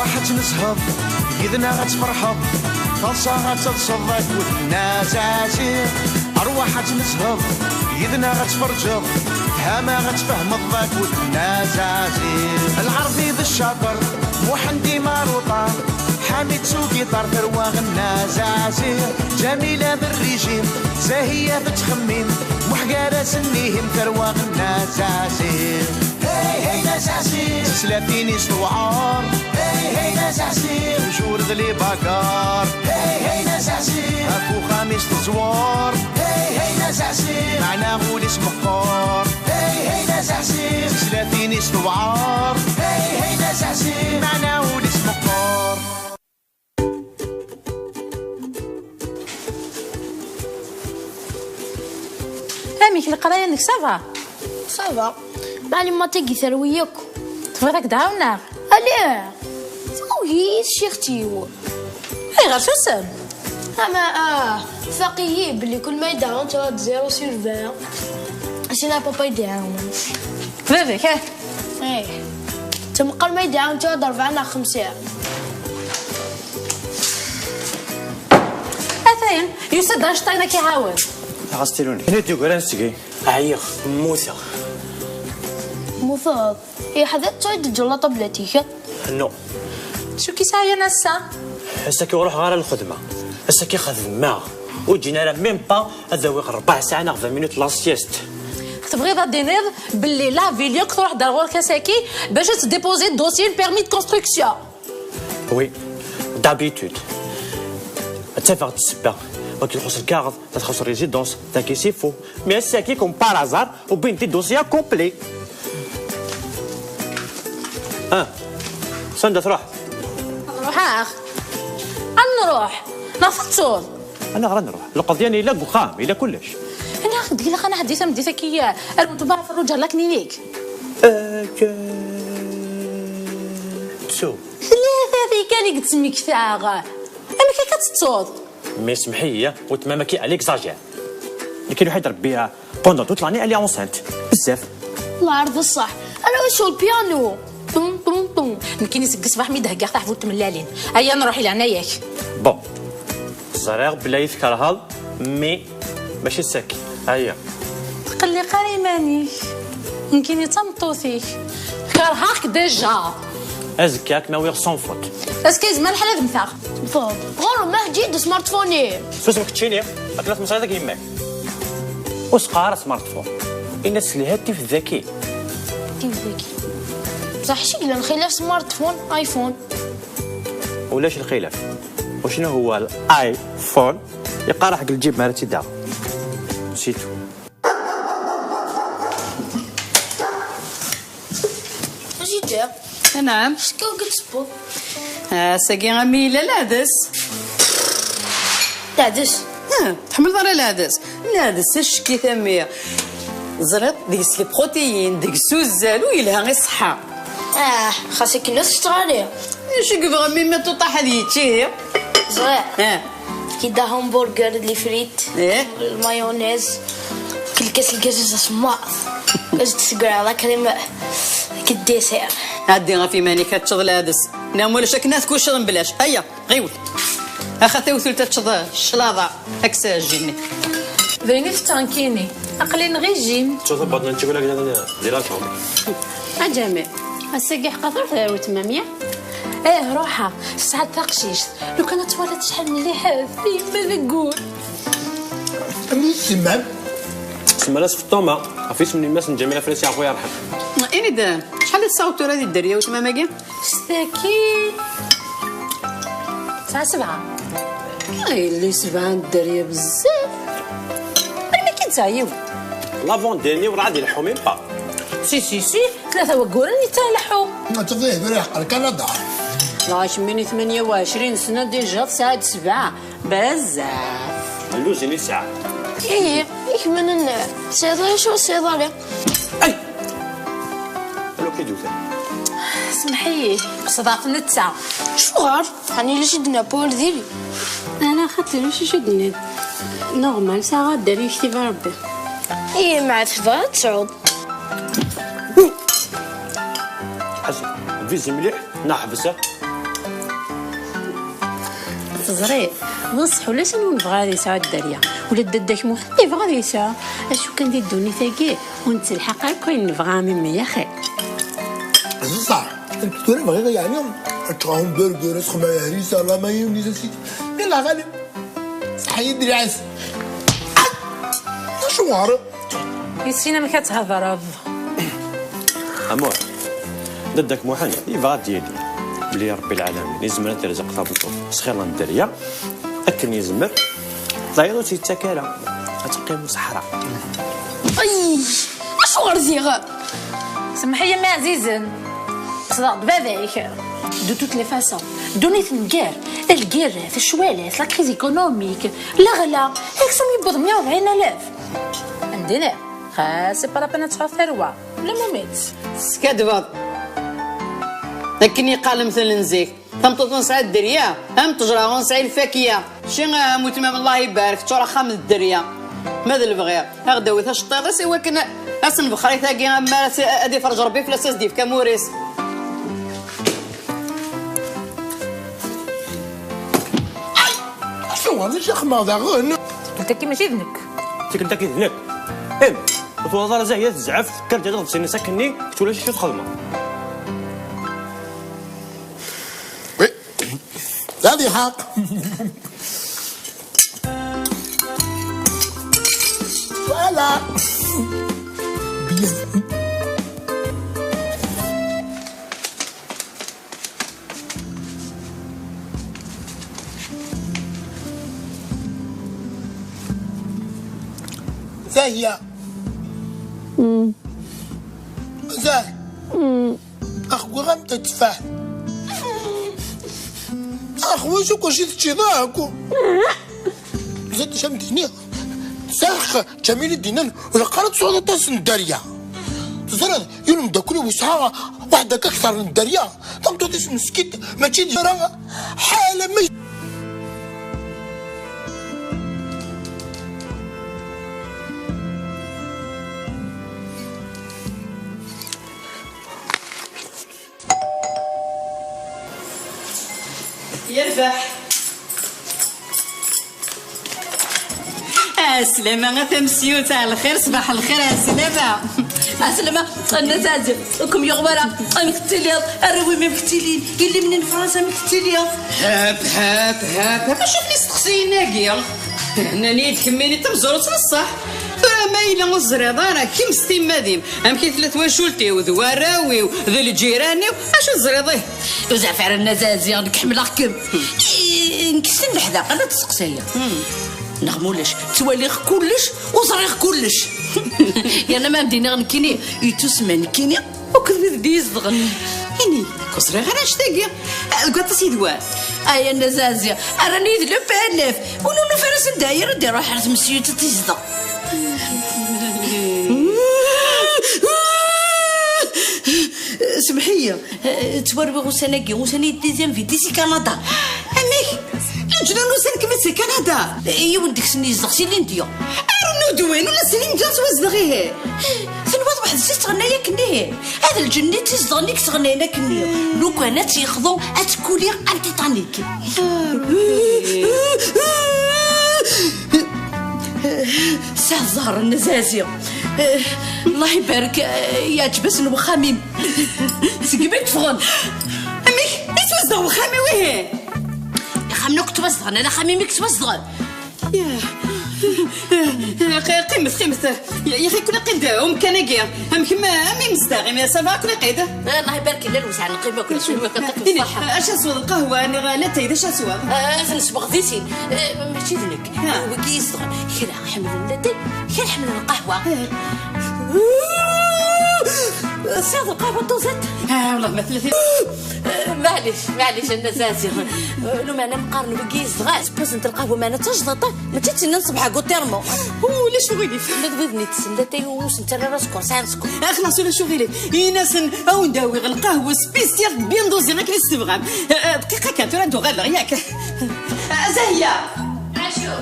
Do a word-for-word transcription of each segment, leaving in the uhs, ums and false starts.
Ad nezheḍ, yid-neɣ ad tferḥeḍ, taḍsa ad telseḍ akked Nna Zazi. Arwaḥ ad nezheḍ, yid-neɣ ad tferǧeḍ, tama ad tfehmeḍ akked Nna Zazi. Lɛerbi d ccaṭer, Muḥend Imaruṭa, Ḥamid s ugiṭar, tarwa Nna Zazi. Ǧamila d rrijim, Zahiya tettxemmim, Muḥ gar-asen ihim, tarwa Nna Zazi. Hey, hey, Nna Zazi. Tislatin-is tewɛer. Hey, hey, Nna Zazi. Tjur d libagar. Hey, hey, Nna Zazi. Ɣef uxxam-is teẓwer. Hey, hey, Nna Zazi. Meɛna ul-is meqqer. Hey, hey, Nna Zazi. Tislatin-is tewɛer. Hey, hey, Nna Zazi. Meɛna ul-is meqqer. Amek leqraya-nnek, ça va? Ça va. Meɛna ma tagi terwi yakk. Tebɣiḍ ad k-d-ɛawneɣ? Allez! Tugi-yi tcirt-iw. Ayɣer susem? Ama ah, faq-iyi belli kul ma yi-d-ɛawneḍ tura d zéro sur vingt. Sina papa yi-d-iɛawen. Baba-k, eh? Eh. Tmeqqer ma yi-d-iɛawen tura d rebɛa neɣ xemsa. Atan, yusa-d Einstein ad k-iɛawen. Ɣas tiluni. Ini-d yugran seg-i. Ɛyiɣ, mmuteɣ. Mmuteɣ? Yeḥda ttay d-ǧǧeɣ la tablette-ik. No. D acu k-yesɛayen ass-a? Ass-agi ur ruḥeɣ ara lxedma. Ass-agi xedmeɣ. Ur ǧǧin ara même pas ad awiɣ rebɛa ssaɛa neɣ vingt minutes la sieste. Tebɣiḍ ad d-tiniḍ belli la ville yakk truḥ-d ar ɣur-k ass-agi bac ad tdéposer dossier n permis de construction? Oui, d'habitude. Ad tafeɣ-d ssebba. Wagi txuṣṣ lkaɣeḍ, ad txuṣṣ résidence, tagi s'il faut. Mais ass-agi, comme par hasard, wwin-d dossier complet. Ah, sanda truḥ? Ruḥeɣ. Ad nruḥ. Neɣ tettuḍ? Anaɣer ad nruḥ? Lqeḍyan yella deg uxxam, yella kullec. Anaɣ deg ilaq ad nɛeddi tameddit-agi, ar weltma Ferruǧa la clinique. Ttu. Tlata tikkal i yettmektaɣ. Amek akka tettuḍ? Mais semḥ-iyi, weltma-m-agi elle exagère. Nekki lwaḥid rebbiɣ pendant toute l'année, elle est enceinte. Bezzaf. Lɛar d ṣṣeḥ. Anaw sur le piano. Tum, tum, tum. Nekkini seg ṣṣbeḥ mi d-heggaɣ taḥbult tmellalin. Aya nruḥ i leɛnaya-k. Bon. Ẓriɣ belli ay tkerheḍ, mais mačči d sakki. Aya. Tqelliq ara iman-ik. Nekkini d tameṭṭut-ik. Kerheɣ-k déjà. Azekka ad kem-awiɣ sans faute. Azekka yezmer lḥal ad mmteɣ. Ɣur-m ahǧi d smartphone-i. Susem keččini, akken ad tmeṣleḍ ak yemma-k. Ur s-qqar ara smartphone. Ini-as lhatif ذكي. Tif ذكي. Bṣaḥ acu yellan xilaf smartphone, iPhone? Ulac lxilaf. وشنو هو الايفون؟ يقرح قل جيب مالتي دار. C'est tout. Zita. Anɛam. Acu akka i tessewweḍ? Ass-agi a mmi yella leɛdes. Leɛdes? Ah, tḥemmleḍ ara leɛdes? Leɛdes, ack-it a mmi. Ẓriɣ deg-s les protéines, deg-s uzzal, u yelha i ṣṣeḥḥa. Ah, xas akken ur t-ččiɣ ara. Acu i yebɣa mmi, ma tuṭaḥ ad yečč ihi? Ẓriɣ. Ah. Kida hamburger, les frites, eh? Lmayonez, kelkas lgazuz asemmaḍ. Ad d-tegreḍ akrim akked dessert. Ɛeddi ɣef iman-ik, ad teččeḍ leɛdes. Neɣ ma ulac akken ad tkucceḍ mblac. Aya, ɣiwel. Axa tawtult ad teččeḍ cclaḍa, aksaj-nni. D ayen i tetteɣ nekkini. Aql-i n régime. Tettuḍ abbaḍna n tcikula akken di la chambre. A Ǧamil, ass-agi ḥqa truḥ d weltma-m, ya? Eh, ruḥeɣ. Tesɛa-d taqcict. Lukan ad twaliḍ acḥal mliḥet, yemma deg wul. Amek i s-temmam? Semma-as Feṭṭuma, ɣef yisem n yemma-s n Ǧamil Afrasi, Ṛebbi yerḥem. Ini-d, acḥal i tessaweḍ tura di dderya weltma-m-agi? Staki. Tesɛa sebɛa. Ay, yelli sebɛa n dderya bezzaf. Melmi akka i d-teɛyiw? L'avant-dernier werɛad ileḥḥu même pas. Si, si, si, tlata wagguren i ttaleḥḥu. Ma tebɣiḍ tura yeqqel Kanada. Lɣac min i tmenya u ɛecrin sna déjà tesɛa-d sebɛa. Bezzaf. Lluzen i tesɛa. Ihi, ikemlen tesɛiḍ acu ur tesɛiḍ ara? Ay! Alo, k-id-utan. Semḥ-iyi, qesdeɣ-t netta. Acuɣer? Ɛni ulac i d-newwi ur diri? Ala, xaṭi, ulac acu d-nniḍ. Normal, saɣa dder yektib Rebbi. Ihi, ma tebɣiḍ ad tesɛuḍ. Ḥaseb, vizi mliḥ, neɣ ḥbes, ah. Teẓriḍ, d ṣṣeḥ, ulac anwa nebɣa ad yesɛu dderya. Ula d dadda-k Muḥend yebɣa ad yesɛu. Acu kan di ddunit-agi, ur nettelḥaq akk ayen nebɣa a mimi, yaxi. D ṣṣeḥ. Tura bɣiɣ yeɛni ad ččeɣ hamburger, ad sxedmeɣ harissa, la mayonnaise, acu. Yella ɣalib. Ṣeḥḥa-yi-d lɛis. Acuɣer? Yessin amek ad thedreḍ. Amur, dadda-k Muḥend yebɣa ad d-yini belli Ṛebbi lɛalamin yezmer ad d-irzeq tameṭṭut s xir n dderya, akken yezmer, tayeḍ ur tt-yettak ara, ad teqqim useḥra. Ay, acuɣer ziɣ? Semmeḥ-iyi a mmi ɛzizen. Qesdeɣ-d baba-k. De toutes les façons, ddunit n gar, lgirrat, ccwalat, la crise économique, leɣla, aksum yewweḍ meyya u rebɛin alaf. Ndini, xas i palapan ad tesɛuḍ tarwa, la mumit. Teskaddbeḍ. Akken yeqqar lemtel n zik, tameṭṭut ur nesɛi dderya, am ttejra ur nesɛi lfakya. Mačči am weltma-m, Allah ibarek, teččur axxam d dderya. Ma d lebɣi, ad ɣ-d-tawi taceṭṭiḍt-is i wakken ad s-nbexxer i tagi, ammer ad s-, ad iferǧ Rebbi fell-as, ad s-d-yefk amur-is. Ay! Acuɣer d acu xedmeɣ daɣen? Tikkelt-agi mačči d nekk. Tikkelt-agi d nekk. Im, ur twalaḍ ara Zahya tezɛef, tekker-d ad ɣ-d-tini s akkenni, kečč ulac acu txedmeḍ. Oui. Ad iḥaq. Voilà. Bien. Zahya. Zah. Ax, wwiɣ-am-d tteffaḥ. Ax, wacu kuci teččiḍ akk? Zad, acu am-d-iniɣ? Sax, Ǧamil i d-yennan, ur ilaq ara ad tesɛuḍ aṭas n dderya. Teẓriḍ, yiwen umeddakel-iw yesɛa waḥed akka akteṛ n dderya. Tameṭṭut-is meskint, mačči d ara ḥala ma. Yerbeḥ. Ɛeslama a tamsiwt, ɛelxir, ṣbeḥ lxir, ɛeslama. Ɛeslama, a Nna Zazi, ur kem-yuɣ wara, amek tettiliḍ? Arraw-im amek ttilin? Yelli-m n Fransa amek tettili? Hap, hap, hap, hap, acu n yisteqsiyen-agi? Nnan-iyi-d kemmini d tamezwarut n ṣṣeḥ. Tura ma yella ur teẓriḍ ara, kemm s timmad-im, amek i tella twacult-iw, d warraw-iw, d lǧiran-iw, acu teẓriḍ, ih? Ur zeɛf ara a Nna Zazi, nekk ḥemmleɣ-kem. I, nekk s tin leḥdaqa la d-steqsayeɣ. Neɣ mulac, ttwaliɣ kullec, u ẓriɣ kullec. Yerna ma am-d-iniɣ nekkini, yettusma nekkini, akked wid d-iyi-izedɣen. Ini, ur ẓriɣ ara annect-agi. Deg waṭas yid-wen. Ay a Nna Zazi, rran-iyi d le P N F. Ur nufa ara sanda ara d-iruḥ ar tmesliwt ad t-izdeɣ. Semḥ-iyi, ttwarwiɣ ussan-agi, ussan-agi d deuxième vie, si Kanada. Amek? Leǧnan usan-kem-id si Kanada? Yiwen deg-sen yezdeɣ si Lindiya. Arnu d win, ula si Lindiya ttwazdeɣ, ihi. Tenwiḍ weḥd-s i tettɣenna yakkenni? Ad lǧenni tt-izedɣen i yettɣennayen akkenni. Lukan ad tt-yexḍu, ad tekkuli am Titanic. Tesɛa zzher a Nna Zazi. Allah ibarek, yeɛǧeb-asen wexxam-im. Segmi d-ffɣen. Amek? Yettwazdeɣ wexxam-iw, ihi? Ixxamen akk ttwazedɣen, ala axxam-im i yettwazedɣen. Yah. Qqimet, qqimet. Yaxi kun iqid umkan-agi. Amek ma, am imezdaɣ, imi ça va, kun iqid. Allah ibarek, llan wesɛan lqima, kul cwi, ma kan taqim. Ini, ṣṣeḥḥa. Acu tesweḍ, lqahwa neɣ latay, d acu tesweḍ? Ah, ad ten-sbeɣ di sin. Eh, mačči d nekk. Ah. Wigi yezedɣen. Kra ḥemmlen latay, kra ḥemmlen lqahwa. Eh. Tesɛiḍ lqahwa n tuẓiṭ? Ah, والله ma tella. Eh, maɛlic, maɛlic, a Nna Zazi. Eh, lumana mqaren wigi yezedɣen. Spuzzent lqahwa meɛna d tajḍaṭ, mačči d tinna n ṣṣbeḥ agu tirmu. Ulac uɣilif. Ma d wid-nni tessen latay ur sen-ttarra ara sskeṛ, sɛan sskeṛ. Ah, xlaṣ, ulac uɣilif. Ini-asen, a wen-d-awiɣ lqahwa spécial bien dosée akken i s-tebɣam. Eh, eh, dqiqa kan, tura ad d-uɣaleɣ, yak? Eh, Zahya! Acu?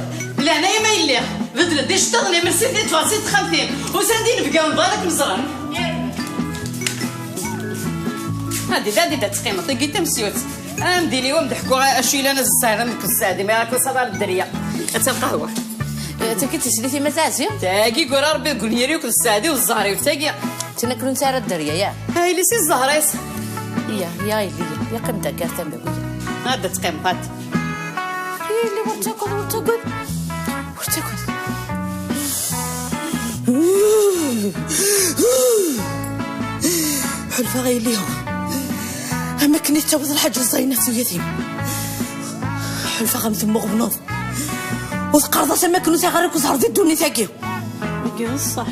Leɛnaya ma yelli, beddel-d iceṭṭiḍen, imelsi-t-id, ffeɣ si texxamt-im. Usan-d inebgawen bɣan ad kem-ẓren. Adi-d, adi-d ad teqqimeḍ, tagi d tamsiwt. Amdili wa mdeḥku acu ilan a Sseɛd, am nekk d Sseɛd, mi ara k-nṣaḍ ar dderya. Ad ta lqahwa. Eh, tagi d tislit-im a Taɛzi? Tagi gura Rebbi deg unyir-iw d Sseɛd-iw d zzher-iw tagi. Tin akken ur nesɛi ara dderya, ya? Ha, yelli si zzher-is. Ya, ya, yelli, ya, ya, qqim-d akka ar tama-w, ya. Ad d-teqqimeḍ, ad. Yelli, ur ttagad, ur ttagad. Ur ttagad. Ḥulfaɣ a yelli, am akken i tettaweḍ lḥaǧa ẓẓayen ɣef tuyat-im. Ḥulfaɣ am temmuɣebneḍ. U teqqareḍ-as am akken ur sɛiɣ ara akk zzher di ddunit-agi. Dagi d ṣṣeḥ.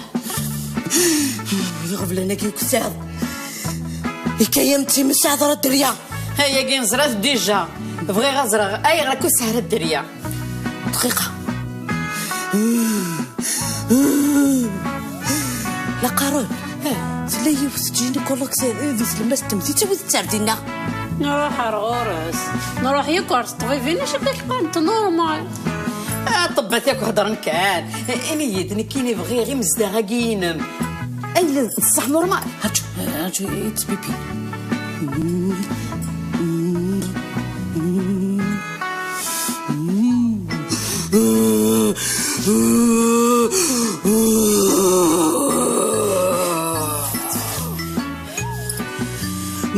Iɣeblan-agi akk tesɛiḍ. Ikka-yam-d times sɛiḍ ara dderya. Ayagi neẓra-t déjà. Bɣiɣ ad ẓreɣ ayɣer akk ur tesɛi ara dderya. دقيقة. La قارون. Eh. Tella yiwet n gynécologue di tlemmast n temdint, awi-d ttardin-a. Nruḥ ar ɣur-s. Nruḥ yakk ar ṭṭbibin, acu akka k-qqarent normal? Ah, ṭṭebbat yakk heddren kan. Ini-yi-d, nekkini bɣiɣ imezdaɣ-agi-inem. Ay, la, d ṣṣeḥ normal. Aju, aju, it's pipi.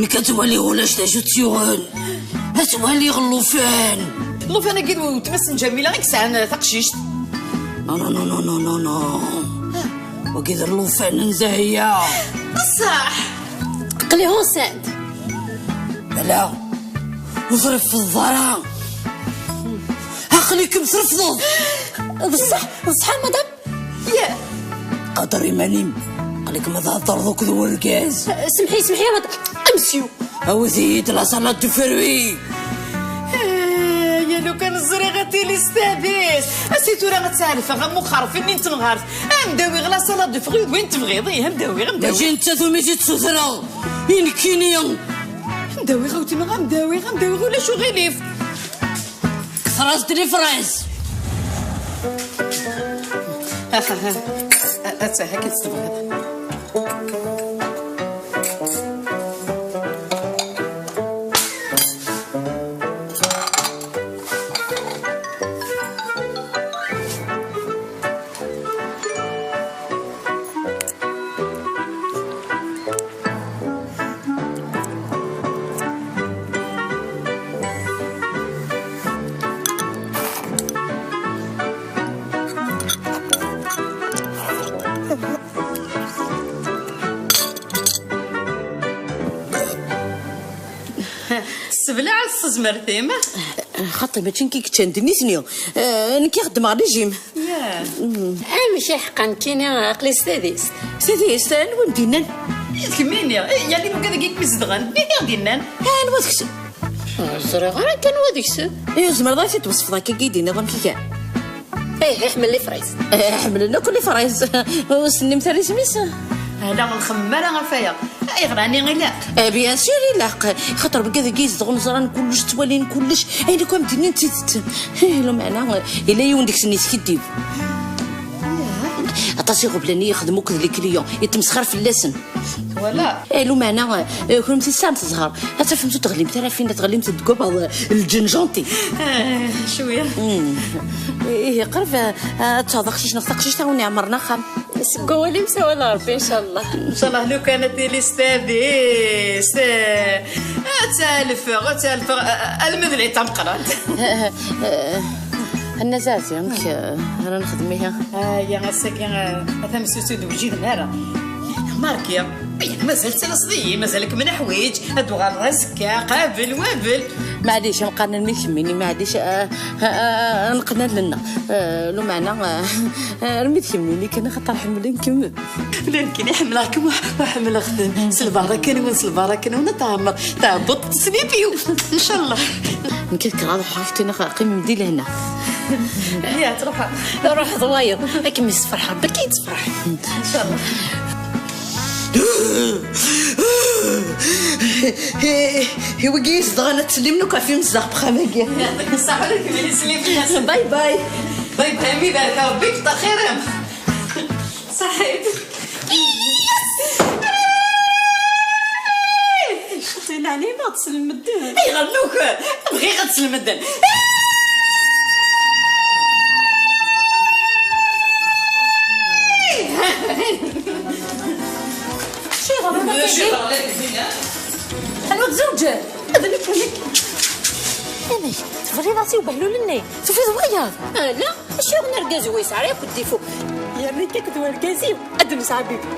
Nekk ad twaliɣ ulac d acu tt-yuɣen. Ad twaliɣ llufan. Llufan-agi d weltma-s n Ǧamila i yesɛan taqcict. Non, non, non, non, non, non, non. Wagi d llufan n Zahya. Ṣṣeḥ. Aql-i enceinte. Ala, ur treffdeḍ ara. Aql-ikem treffdeḍ. Bṣeḥ, bṣeḥ a madame. Yah. Qader iman-im. Aql-ikem ad theddreḍ akked wergaz. Semḥi, semḥi a madame. Amsyu. Awit-iyi-d la salade de fruits. Eh, ya lukan ẓriɣ a tili s tadist. Asi tura ad tt-ɛelfeɣ am uxerfi-nni n tenɣart. Am dawiɣ la salade de fruits d wayen tebɣiḍ, ih, am dawiɣ, am dawiɣ. Mačči nettat umi tt-id-ssutreɣ, i nekkini. Am dawiɣ a wetma, am dawiɣ, am dawiɣ, ulac uɣilif. Kter-as-d les fraises. Atta, akka i tt-tebɣiḍ. Tesseblaɛeḍ s tezmert-im. Xaṭi, mačči nekk i yeččan, d nitni. Eh, nekk i xeddmeɣ régime. Yah. Mm. Amek iḥeqqa nekkini aql-i s tadist? Tadist? Anwa i m-d-yennan? D kemmini. Eh, yeɛni wigad-agi i kem-izedɣen, d nitni i ɣ-d-yennan. Eh, anwa deg-sen? Ur ẓriɣ ara kan anwa deg-sen. Eh, tzemreḍ ad t-id-twesfeḍ akka i d-yenniḍ amek iga? Eh, iḥemmel les fraises. Eh, ḥemmlen akk les fraises. Ur s-tennimt ara isem-is? Ala, ur nxemmem ara ɣef waya. Ayɣer ɛni ilaq? Eh, bien sûr ilaq. Xaṭer wigad-agi izedɣen ẓran kullec, ttwalin kullec. Ayen akk am-d-nnin d tidet. Eh, lameɛna, eh, yella yiwen deg-sen yeskiddib. Aṭas iɣeblan i yexdem akked les clients, yettmesxir fell-asen. Voilà. Eh, lameɛna, eh, kennemti tesɛamt zzher. Ad tafemt ur teɣlimt ara ɣef winna, teɣlimt deg wabaḍ, eh, lǧen gentil. Eh, cwiya. Mm. Ihi qrib, eh, ad taɣeḍ aqcic neɣ taqcict, ad wen-iɛemmren axxam. Seg wawal-im s awal n Ṛebbi, ncallah. Ncallah lukan ad tili s tadist. Eh, ad tt-alfeɣ, ad tt-alfeɣ, eh, alma d lɛid tameqqrant. Eh, eh, eh, Anna Zazi, amek, eh, ara nexdem ihi? Aya, ass-agi, eh, a tamsutut ur d-wjiden ara. Marki, aya, mazal tettalaseḍ-iyi, mazal-ikem neḥwiǧ, ad d-tuɣaleḍ azekka, qabel, wabel. Maɛlic, am qqaren almi d kemmini, maɛlic, eh, eh, eh, neqqen allen-nneɣ. Eh, lumeɛna, eh, eh, armi d kemmini kan, axaṭer ḥemmlen-kem. Nekkini ḥemmleɣ-kem u, u ḥemmleɣ-ten. S lbaraka-nwen, s lbaraka-nwen, ad tɛemmer, tɛebbeḍ tesnit-iw. Ncallah. Nekk ad kkreɣ ad ruḥeɣ, ad k-iniɣ qqimem di lehna. Ih, ad truḥeḍ. Ruḥeḍ wayeḍ. Ad kem-yessefreḥ Rebbi, ad k-yessefreḥ. Ncallah. I wigi yezedɣen ad tsellim akk ɣef yimezdaɣ n uxxam-agi. Yeɛṭik ṣṣeḥḥa, ur kem-yesli fell-asen. Bye bye. Bye bye, mi barek Rebbi, kter xir-im. Ṣaḥit. Leɛnaya ma ɣ-teslen medden. Ayɣer nuker? Bɣiɣ ad teslen medden. Acuɣer? Anwa tzewǧeḍ? D nekk, d nekk. Amek? Tebriḍ-as i ubehlul-nni? Tufiḍ wayeḍ? Ala, acu yuɣen argaz-iw yesɛa akk ddifo? Yerna-k akked urgaz-iw ad d-nesɛa bibel.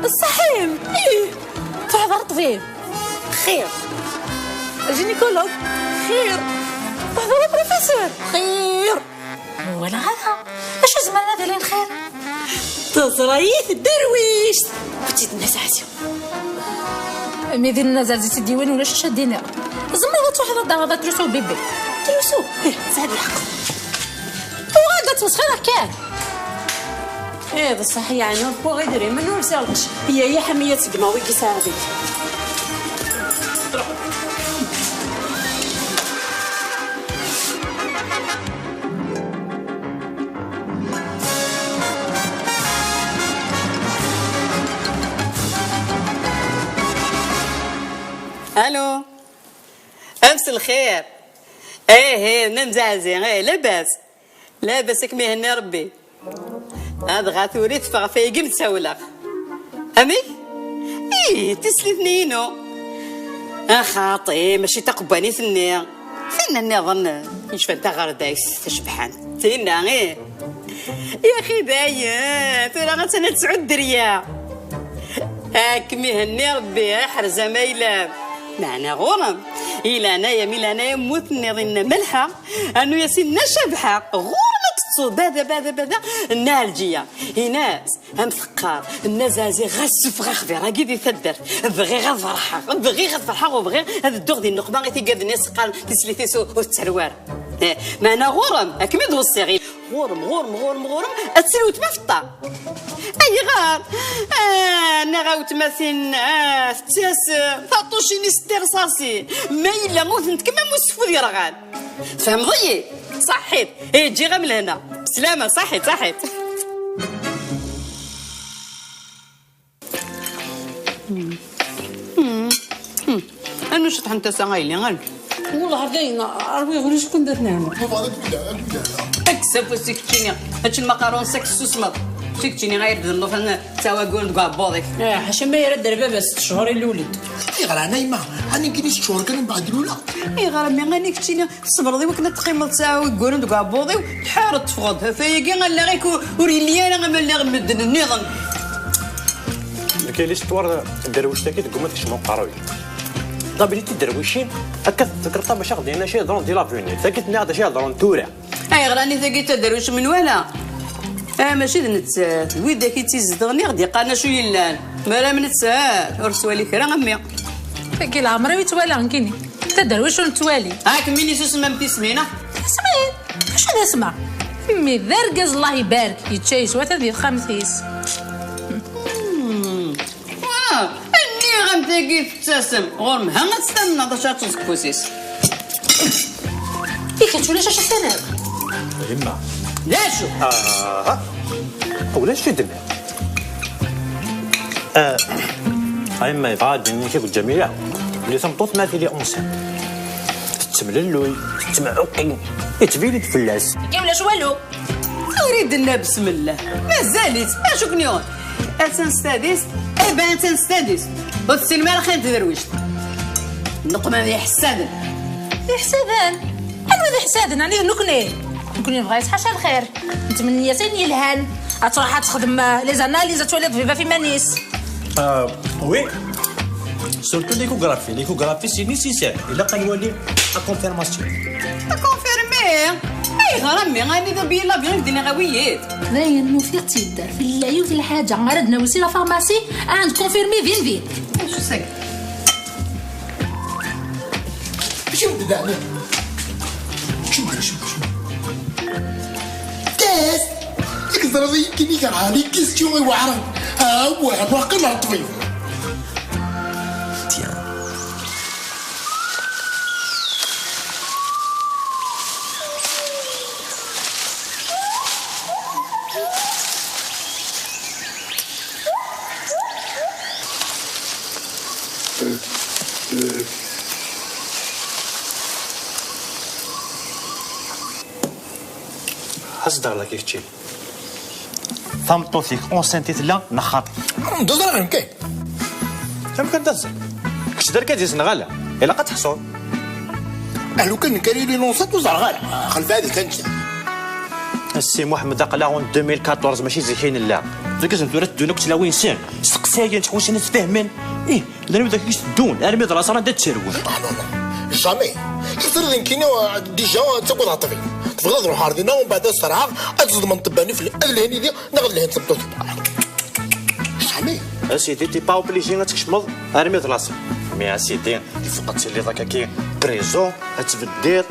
Ṣṣaḥ-im? Ih. Truḥeḍ ɣer ṭṭbib? Xir. Gynécologue? Xir. Truḥeḍ ɣer professeur? Xir. Wala hada. Acu zemren ad ilin xir? Teẓra-yi tderwict. Ur tt-id-nnas ɛziw. Mi d-nenna zerzi tt-id-iwin ulac acu ad d-iniɣ. Tzemreḍ ad truḥeḍ ad d-taɣeḍ atrusu n bébé. Atrusu? Ih, tesɛiḍ lḥeqq. Uɣal-d ad tmesxireḍ kan. Ih, d ṣṣeḥ, yeɛni ur wwiɣ idrimen, ur sɛiɣ lqecc. Yya, ya ḥami, ad segmeɣ wigi sɛiɣ deg. Alo. Amselxir. Ih, ih, nna mzeɛzi, ih, labas. Labas, ad kem-ihenni Rebbi. Adɣa tura i teffeɣ ɣef ayagi m-d-sawleɣ. Amek? Ih, tislit-nni inu. A xaṭi, mačči taqebbanit-nni. Tinna nniḍen yecfan taɣerdayt tacebḥant. Tinna, ih. Yaxi dayen, tura attan ad tesɛu dderya. Ad kem-ihenni Rebbi, aḥrez amaylam. Meɛna ɣur-m, i leɛnaya-m, i leɛnaya-m, mmut-nniḍ inna Malḥa, anu-yas inna Cabḥa, ɣur-m ad tettuḍ, bada, bada, bada, nna Ɛelǧiya, in-as, am teqqar, nna Zazi, ɣas sufeɣ axbir-agi di taddart, bɣiɣ ad ferḥeɣ, bɣiɣ ad ferḥeɣ, u bɣiɣ ad dduɣ di nnuqma i tigad-nni s-qqaren tislit-is ur, ur tettarew ara. Eh, meɛna ɣur-m, ad kem-id-weṣṣiɣ. Ɣur-m, ɣur-m, ɣur-m, ɣur-m, ad tt-tili weltma Feṭṭa. Ayɣer? Ah, neɣ a weltma-tin, ah, tettas, eh, taṭucin-is d tirṣaṣin. Ma yella ur tent-kem am useffud yerɣan. Tfehmeḍ-iyi? Ṣaḥit. Eh, ǧǧiɣ-am lehna. Slama, ṣaḥit, ṣaḥit. Anu ceṭḥent ass-a a yelli, anu. Wellah dayen, rwiɣ ulac kun dat nehna. Kkes afus i keččini, ačč lmaqarun s-ak tessusmeḍ. Si keččini ay d llufan ttawagun deg uɛebbuḍ-ik. Eh, ḥaca ma yerra-d ar baba sett cchur ilul-d. Ayɣer ɛni a yemma? Ɛni nekkini sett cchur kan mbeɛd luleɣ? Ayɣer a mmi, ɛni keččini Tsebreḍ i wakken ad teqqimeḍ tesɛa wigguren deg uɛebbuḍ-iw, tḥareḍ teffɣeḍ. Ɣef wayagi, allaɣ-ik ur, ur yelli ara am allaɣ n medden nniḍen. Nekk l'histoire n tderwict-agi tegguma tekcem uqerruy. Ṭabili tiderwicin, akka tfekreḍ maca ɣ-d-yenna acu yeḍran di l'avenir. Tagi tenniɣ-d acu yeḍran tura. Ayɣer ɛni tagi d taderwict menwala? Ah, mačči d nettat, d widak i tt-izedɣen i ɣ-d-iqqaren acu yellan. Ma ara m-nettat, ur tettwali kra a mmi. Tagi leɛmer-iw i tt-walaɣ nekkini. Taderwict ur nettwali. Ak min isusem am tismin, ah? Tismin? Acu d asma? Mmi d argaz, Allah ibarek, yečča yeswa ta di texxamt-is. Hmm. Ah, nniɣ-am tagi tettasem. Ɣur-m, ha ad tt-tamneḍ acu ad teẓẓ deg ufus-is. I kečč ulac acu ad tiniḍ? Yemma. D acu? Ah, ulac acu d-nniɣ. Ah, a yemma, yebɣa ad d-nini kif Ǧamila, belli tameṭṭut ma tili enceinte, tettemlelluy, tettemɛuqqi, yettbili-d fell-as. Akka ulac walu. Ur i d-tenna besmella. Mazal-itt. Acu ken-yuɣen? Attan s tadist. Eh ben, attan s tadist. Ur tessinem ara xir n tderwict. Neqma d iḥessaden. D iḥessaden? Anwa d iḥessaden? Ɛni d nekkni? Nekkni nebɣa-yas ḥaca lxir. Nettmenni-yas ayen yelhan. Ad truḥ ad texdem, euh, les analyses, ad twali ṭṭbib ɣef iman-is. Ah, oui. Surtout l'échographie. L'échographie, c'est nécessaire. Ilaq ad nwali la confirmation. La confirmée? Ayɣer a mmi? Anida bi l'avion i k-d-nniɣ awi-yi-d. Dayen, ufiɣ-tt-id. Tella yiwet n lḥaǧa ara d-nawi si la pharmacie, ad nkonfirmi din din. Acu sagi? Acu d-, daɛni? Acu d-, acu d-, acu d-? Test! I teẓriḍ-iyi nekkini kerheɣ les questions iweɛren. Awah, waqil ar ṭṭbib. Tiens. As-d ɣer dagi kečči. Tameṭṭut-ik enceinte i tella neɣ xaṭi? Anda ẓriɣ nekk? Amek anda ẓriɣ? Kečč d argaz-is neɣ ala? Ilaq ad teḥṣuḍ. Alukan nekk ara yili enceinte ur ẓriɣ ara. Xelf ad kan. A Si Muḥemmed, aql-aɣ en deux mille quatorze, mačči zik i nella. Irgazen tura teddun akk tlawin-nsen, steqsayen, ttḥewwisen ad sfehmen. Ih, llan wid akk i s-teddun, armi d laṣara anda ttarwen. Ah, non, non. Jamais. Kif trid nekkini, euh, déjà, ttagadeɣ ṭṭbib. Tebɣiḍ ad ruḥeɣ ɣer dinna, umbeɛd ad sserɛeɣ, ad ẓedmen ṭṭebba-nni fell-i, ad lhin yid-i, neɣ ad lhin d tmeṭṭut. Jamais. A sidi, t'es pas obligé ad tkecmeḍ armi d laṣel. Mais a sidi, il faut ad tiliḍ akka ki présent, ad tbeddiḍ,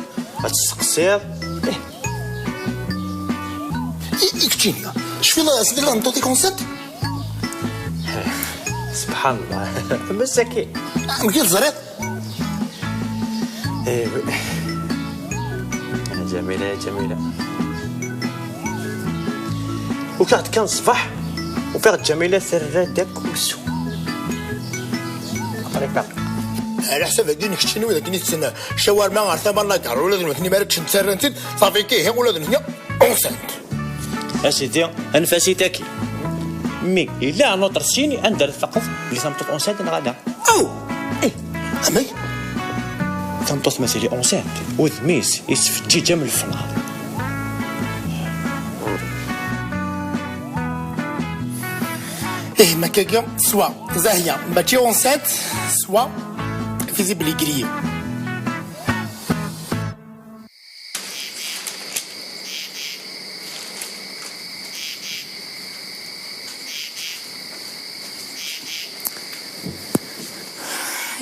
ad testeqsiḍ. Eh. I, i keččini, tecfiḍ a sidi tameṭṭut-ik enceinte? Subḥan Allah. Masakin. Amek i teẓriḍ? Eh, oui. Ya Jamila, ya Jamila. Ukiɣ-d kan ṣṣbeḥ, ufiɣ Jamila terra-d akk usu. Aql-ik. Ɛla ḥsab-agi n keččini wid akken i tetten ccawurma ɣer tama n lagar, ula d nutni mi ara ččen ttarran-tt-id, ṣafi kihi, ula d nutni enceinte. A sidi, anef-as i taki. Mi yella un autre signe anda ara tfaqeḍ belli tameṭṭut enceinte neɣ ala. Aw! Eh, amek? Tameṭṭut ma tili enceinte, udem-is yettfeǧǧiǧ am lefnar. Eh, ma kagi, soit Zahia mačči enceinte, soit visible grillé.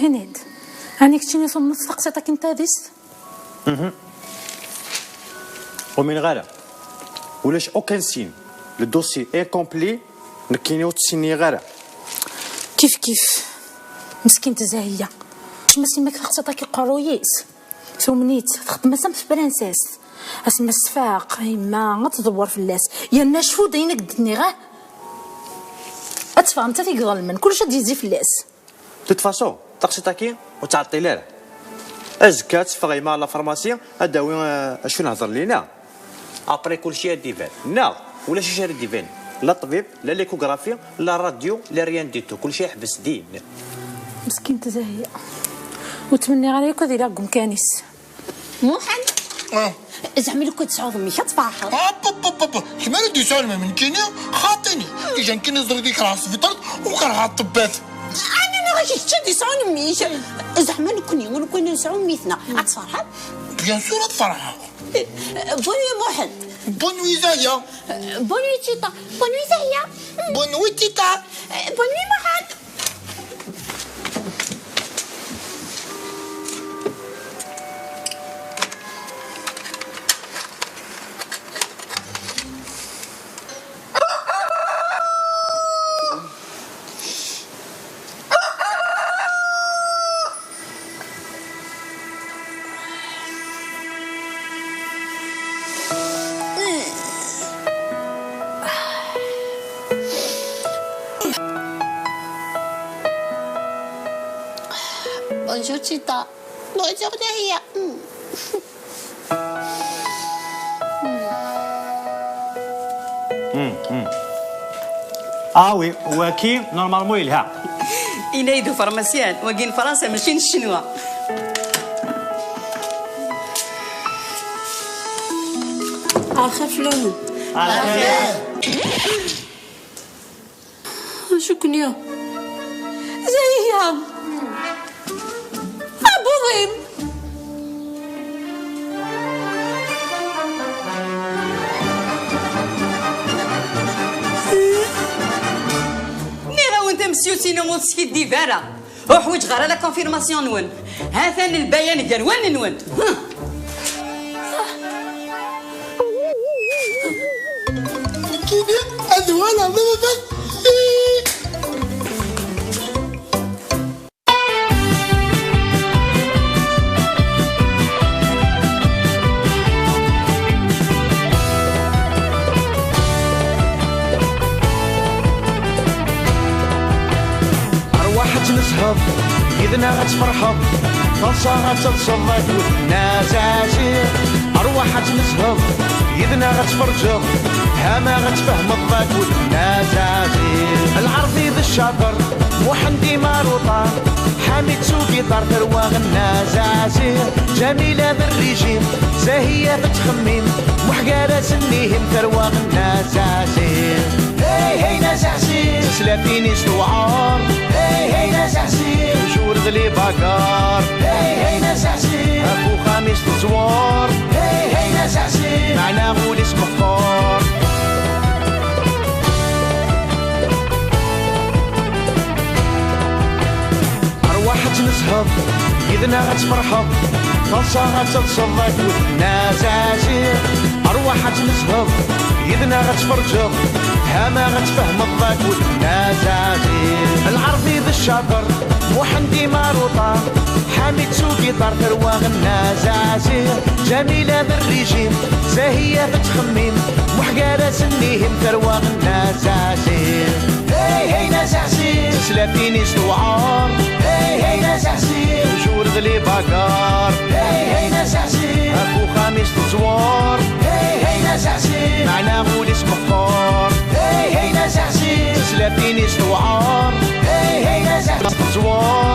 Ini-d, ɛni keččini tumneḍ taqsiṭ akken tadist? Mhm. Ur umineɣ ara. Ulac aucun signe. Le dossier est complet. Nekkini ur tt-ssinniɣ ara. Kif kif. Meskint Zahia. Kecma s imak taqsiṭ akken qerruy-is. Tumen-itt, txeddem-as am tefransast. Asma s tfaq, yemma ad tdewwer fell-as. Yerna cfu-d ayen i k-d-nniɣ, ah! Ad teffeɣ nettat i iḍelmen, kullec ad d-yezzi fell-as. De toute façon, taqsiṭ-agi ur ttɛeṭṭil ara. Azekka ad teffeɣ yemma ɣer la pharmacie, ad d-tawi, eh, acu nehder lina. Après, kullec ad d-iban. Neɣ, ulac acu ara d-iban. La ṭṭbib, la l'échographie, la radio, la rien du tout. Kullec yeḥbes din. Meskint Zahia. Ur ttmenniɣ ara yakk ad iliɣ deg umkan-is. Muḥend! Ah. Zeɛma lukan tesɛuḍ mmi-k, ad tferḥeḍ. Hop, hop, hop, hop. Kemm ara d-yesɛun mmi-k nekkini? Xaṭini. Déjà nekkini ẓriɣ-d yekreh sbiṭar u kerheɣ ṭṭebbat. Ɛni neɣ kečč ad d-yesɛun mmi-k? Zeɛma nekkni, lukan nesɛu mmi-tneɣ, ad tferḥeḍ? Bien sûr ad ferḥeɣ. Bonne nuit Muḥend. Bonne nuit Zahia. Bonne nuit Tita. Bonne nuit Zahia. Bonne nuit Tita. Bonne nuit Muḥend. Bonjour Tita. Bonjour Zahia. Ah oui, waki normalement yelha. Yenna-yi-d ufarmasyan, wagi n Fransa mačči n Ccinwa. Axir fell-awen. Acu-ken-i? Zahia! Abuḍim! Nniɣ-awen tamessyut-inu ur teskiddib ara. Ur ḥwiǧeɣ ara la confirmation-nwen. Ha-t-an lbayan gar wallen-nwen. Nekkini ad uɣaleɣ d ababat. Arwaḥ ad tnezheḍ, i Yid-neɣ ad tferḥeḍ, taḍsa ad teḍseḍ akked Nna Zazi. Arwaḥ ad tmezheḍ, yid-neɣ ad tferǧeḍ, hama ad tfehmeḍ akked Nna Zazi. Lɛerbi d ccaṭer, Muḥend Imaruṭa, Ḥamid s ugiṭar, tarwa Nna Zazi. Ǧamila d rrijim, Zahiya tettxemmim, Muḥ gar-asen ihim, tarwa Nna Zazi. Hey, hey, Nna Zazi. Teslatin-is tewɛer. Hey, hey, Nna Zazi. Tjur d les bagarres. Hey, hey, Nna Zazi. Ɣef uxxam-is teẓwer. Hey, hey, Nna Zazi. Meɛna ul-is meqqer. Arwaḥ ad tmezheḍ, yid-neɣ ad tferḥeḍ, taḍsa ad teḍseḍ akked Nna Zazi. Arwaḥ ad tmezheḍ, yid-neɣ ad tferǧeḍ, hama ad tfehmeḍ akked Nna Zazi. Lɛerbi d ccaṭer, Muḥend Imaruṭa, Ḥamid s ugiṭar, tarwa Nna Zazi. Ǧamila d rrijim, Zahiya tettxemmim, Muḥ gar-asen ihim, tarwa Nna Zazi. Hey, hey, Nna Zazi. Teslatin-is tewɛer. Hey, hey, Nna Zazi. Tjur d les bagarres. Hey, hey, Nna Zazi. Ɣef uxxam-is teẓwer. Hey, hey, Nna Zazi. Meɛna ul-is meqqer. Hey, hey, Nna Zazi. Teslatin-is tewɛer. Hey, hey, Nna Zazi. Teẓwer.